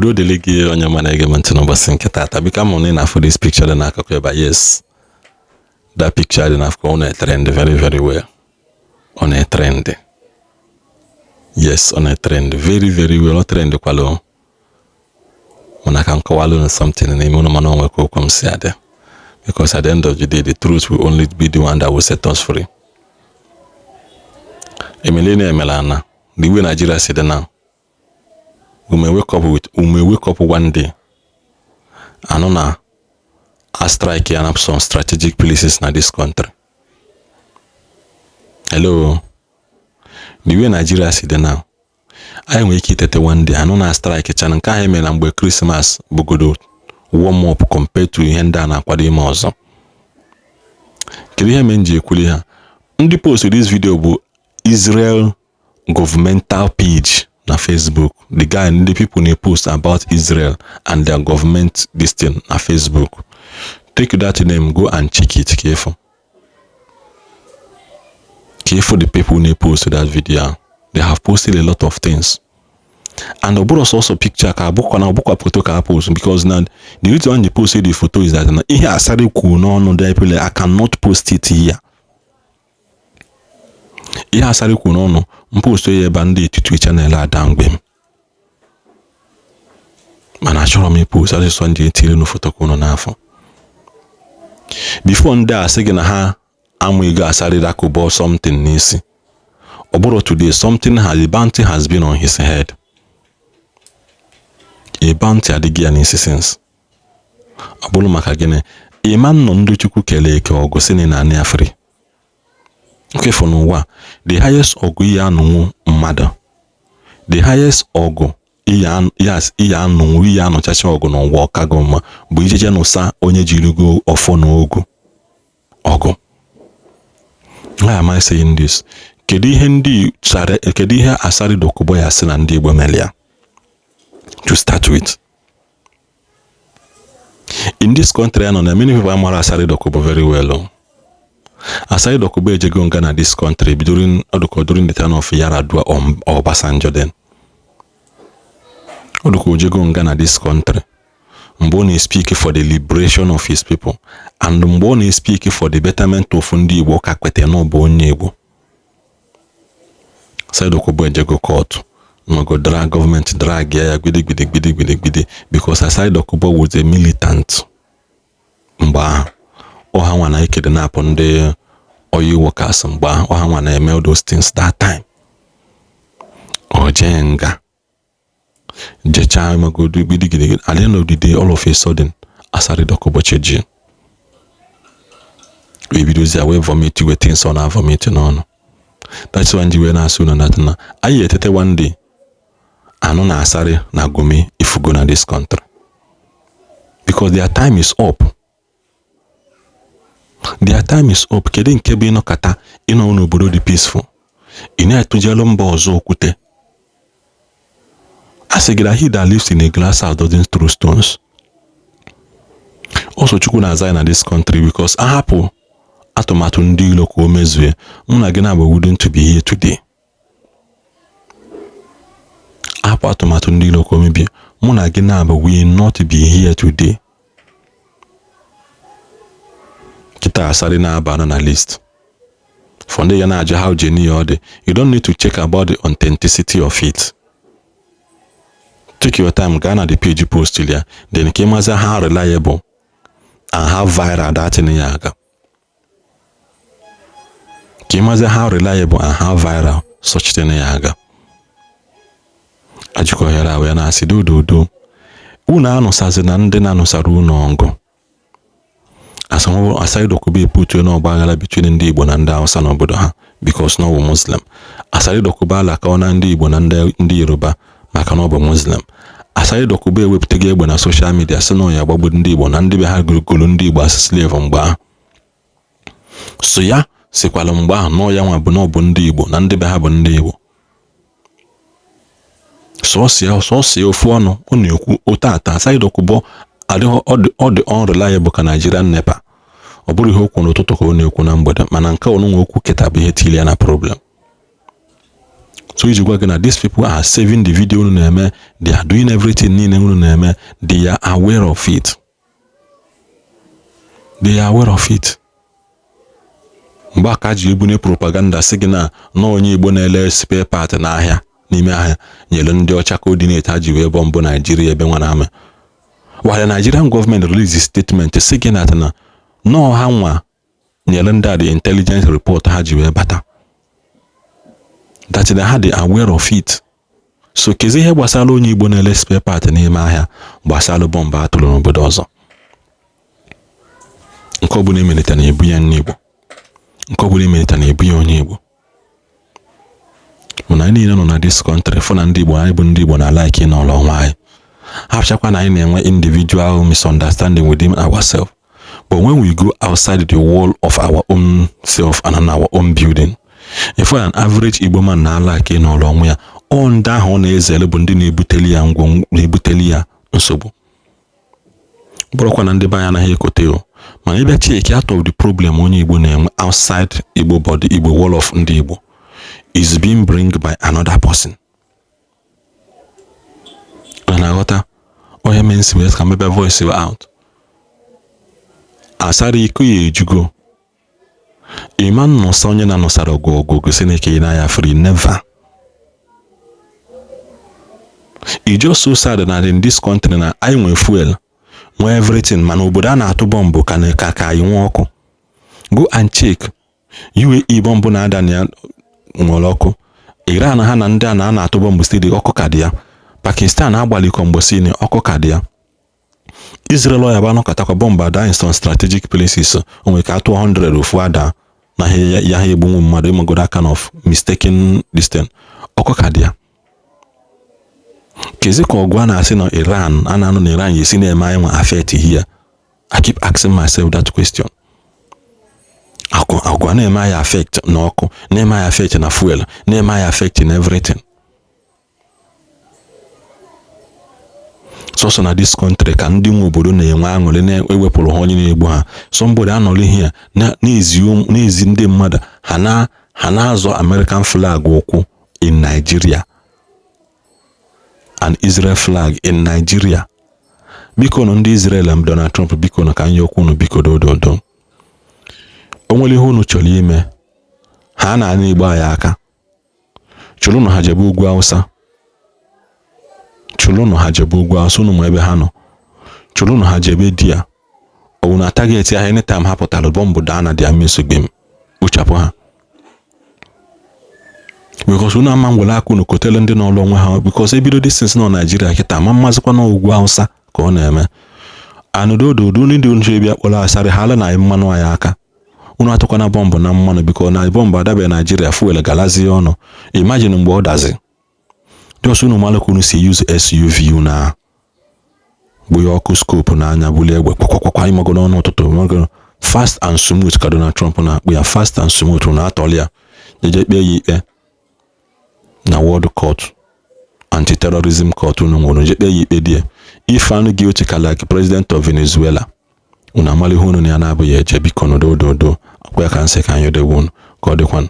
Udo dịrị gị, onye ma na-ege m ntị n'ụbọchị nke taata. Biko, ama m na ị na-afụ this picture dị n'akụkụ ebe a. Yes, that picture dị n'akụkụ, ọ na-etrend very very well. Ọ na-etrend, yes, ọ na-etrend very very well. Ọ trend kwalụ, mana ka m kọwalụ unu something n'ime unu, mana onwe ka okwu m si adị, because at the end of the day, the truth will only be the one that will set us free. Emele na emela na the way Nigeria si dị now, we may wake up one day, anụ na a strike ya na some strategic places na this country. Hello, the way Nigeria si dị now, anyị nwere ike itete one day, anụ na strike chana. Nke ahụ emere na mgbe Christmas bụgodo warm up compared to ihe ndị a na-akwado ime ọzọ. Kedu ihe mere m ji ekwuli ha? Ndị post this video bụ Israel governmental page na Facebook. The guy, ndị people na-post about Israel and their government, this thing na Facebook. Take that name, go and check it. Careful, careful. The people na-post that video, they have posted a lot of things, and ọ bụrụ sọsọ picture ka abụkwa na ọbụkwa photo ka post, because na the reason why they posted the photo is that na ihe Asari kwuru n'ọnụ dị people, I cannot post it here. Ihe Asari kwuru n'ọnụ m post ya ebe ndị etiti channel ada mgbe m, mana achọrọ m ipost asụsụ ndị etiri unu foto ka unu n'afọ before ndị a sị gị na ha amụ ego Asari Dokubo something n'isi. Ọ bụrụ today, something has, the bounty has been on his head. A bounty adịghị ya n'isi since. Ọ bụrụ maka gịnị ịma nnọ ndị Chukwu kelee eke ọgụ si na anị ya free nkefụ n'ụwa. The highest ọgụ ihe anụnwụ mmadụ, the highest ọgụ ihe anụnwụ, ihe anụchacha ọgụ n'ụwa ọkago mma bụ ijeje nụsa onye jirigo ọfọ na ogu ọgụ. Why am I saying this? Kedu ihe ndị, kedu ihe Asari Dokubo ya sị na ndị Igbo mere ya? To start with, in this country anọ na many people amara Asari Dokubo very well o. Asari Dokubo ejego nga na this country during ọdụkọ during the time of Yar'Adua or Obasanjo. Then ọdụkọ ojego nga na this country mgbe ọ na-speak for the liberation of his people and mgbe ọ na-speak for the betterment of ndị Igbo ka kwete na ọ bụ onye Igbo. Asari Dokubo ejego court mago drag gọọmenti, drag ya gbidi gbidi gbidi gbidi gbidi, because Asari Dokubo was a militant mgbe ahụ. Ọha nwa na kidnap ndị oil workers mgbe ahụ. Ọha nwa na-eme all those things that time. Ọ jee nga, jechaa magodo gbidi gbidi. At the end of the day, all of a sudden, Asari Dokubo chejie wee bidozie wee vomit wee things ọ na-vomit n'ọnụ. That's why nji wee na-asị unu na anyị etete one day, anụ na Asari na Gumi ifugo na this country, because their time is up, their time is up. Kedu nke bụ ịnọkọta ịnọ n'obodo dị peaceful, ị na-etujelu mba ọzọ okwute? A sị gị na he that lives in a glass house doesn't throw stones. Also, Chukwu na-aza ya na this country, because ahapụ atụmatụ ndị ilo ka o mezue, mụ na gị na-abụ wouldn't be here today. Ahapụ atụmatụ ndị ilo ka o mebie, mụ na gị na-abụ will not be here today. Kịta Asari na-aba na list for ndị ya na-ajụ how genuine ọ dị. You don't need to check about the authenticity of it. Take your time, gaa na the page post ya, then ka ịmazi how reliable and how viral that thing ya aga, ka ịmazi how reliable and how viral such thing ya aga. Ajụkọghara wee na-asị dododo unu anụsazi na ndị na-anụsara unu ọgụ. Asari Dokubo eputuo n'ọgba aghara between ndị Igbo na ndị Hausa n'obodo ha because na ọ bụ Muslim. Asari Dokubo alakọ na ndị Igbo na ndị Yoruba maka na ọ bụ Muslim. Asari Dokubo ewepụtago egbe na social media sị na ọ ya agbagbu ndị Igbo na ndị be ha golo ndị Igbo as slave mgbe ahụ. So ya sikwala mgbe ahụ nọọ ya nwa bụ na ọ bụ ndị Igbo na ndị be ha bụ ndị Igbo. Sọọsọ ya ofu ọnụ ọ na-ekwu ụtata. Asari Dokubo ọ dị unreliable ka Nigerian NEPA. Ọ bụrụ ihe okwu n'ụtụtụ ka ọ na-ekwu na mgbede, mana nke ọnụnwa okwu kịta bụ ihe tili ya na problem. So iji gwa gị na these people are saving the video unu na-eme, they are doing everything niile unu na-eme. They are aware of it, they are aware of it. Mgbe a ka ji ebunye propaganda, sị gị na na onye Igbo na-ele spare part n'ahịa, n'ime ahịa, nyere ndị ọcha coordinate ha ji wee bọmbụ Naijiria ebe nwa na-ama, while the Nigerian government release statement, sị gị na na nọọ ha nwa nyere ndị a the intelligence report ha ji wee bata, that they ha dị aware of it. So kezi ihe gbasara onye Igbo na-ele spare part n'ime ahịa gbasara bọmbụ atụrụ n'obodo ọzọ? Nke ọbụla emelite na-ebu ya nne Igbo, nke ọbụla emelite na-ebu ya onye Igbo. Mana anyị niile nọ na this country, fụ na ndị Igbo, anyị bụ ndị Igbo na like ịnọrọ onwe anyị. Hapụchakwa na anyị na-enwe individual misunderstanding within ourselves, but when we go outside the wall of our own self and in our own building, if an average Igbo man na like ịnọrọ onwe ya, ọ ndị ahụ ọ na-ezere bụ ndị na-ebuteli ya ngwongwo, na-ebuteli ya nsogbu. Bụrụkwa na ndị be anyị anaghị ekote o, mana ịbịa check out of the problem onye Igbo na-enwe outside Igbo body, Igbo wall of ndị Igbo, is being bring by another person. Na na-aghọta onye mee nsi wee ka mebe voice out. Asara iko ya ejugo. Ịma nnụsa onye na-anụsara ọgụ ọgụ gosi na ike na ya free, never. E just so sad na in this country na anyị nwe fuel, nwee everything, mana obodo a na-atụ bọmbụ ka na ka ka anyị nwee ọkụ. Go and check UAE, bọmbụ na-ada na ya nwere ọkụ. Iran, ha na ndị a na a na-atụ bọmbụ steady, ọkụ ka dị ya. Pakistan agbalikọ mgbe si ọkụ ka dị ya. Israel ya bụ anọkọtakwa bọmbụ ada in some strategic places, o nwere ka atụọ 100, ofu ada na ya ha egbunwu mmadụ, ịmagodo aka of mistaken distance, ọkụ ka dị ya. Kezi ka ọgụ a na-asị na Iran a na-anụ na Iran ya esi na-eme anyị nwa affect here? I keep asking myself that question. Akụ agwa a na-eme anyị affect n'ọkụ, na-eme anyị affect na fuel, na-eme anyị affect in everything. Sọsọ na this country ka ndị nwe obodo na-enwe aṅụrị na-ewepụrụ ha onye na-egbu ha. Somebody anọrọ ihe na-ezi ndị mmadụ ha na ha na-azọ American flag ụkwụ in Nigeria and Israel flag in Nigeria. Biko nụ, ndị Israel and Donald Trump, biko nụ, ka anyị okwu unu, biko, dododo. O nwere ihe unu chọrọ ime ha na-ana Igbo anyị aka, chụrụnụ ha jebe ugwu Awụsa, chụrụnụ ha jebe ugwu Awụsa, unu ma ebe ha nọ, chụrụnụ ha jebe di ya owu na target ha. Anytime ha pụtara, bọmbụ daa na dia mesogbe m kpochapụ ha, because unu ama ngwere aka unu kotele ndị n'ọlụ onwe ha, because ebido distance nọ Naijiria kịta ma mmazikwa na ugwu Awụsa ka ọ na-eme. Anụdododo ndị nche bịa kpọrọ asarị ha ala na anyị mmanụ anyị aka. Unu atụkwana bọmbụ na mmanụ, biko, na bọmbụ adabeghị Naijiria, fuel galazie ọnụ. Imagine mgbe ọ dazi. Just unu malụ ka unu si use SUV unu ahụ bụ ya ọkụ scope n'anya, bulie egbe kwakwakwa, ịmago n'ọnụ ụtụtụ, ịmago fast and smooth ka Donald Trump na-akpụ ya, fast and smooth. Na atọli ya jeje kpee ya ikpe na World Court, anti-terrorism court unu nwere, je kpee ya ikpe die. If anụ guilty ka like president of Venezuela, unu amala ihe unu na ya na-abụghị eje. Biko, n'odododo akwa ya ka nsị ka anyị degbu unu ka ọ dịkwanụ.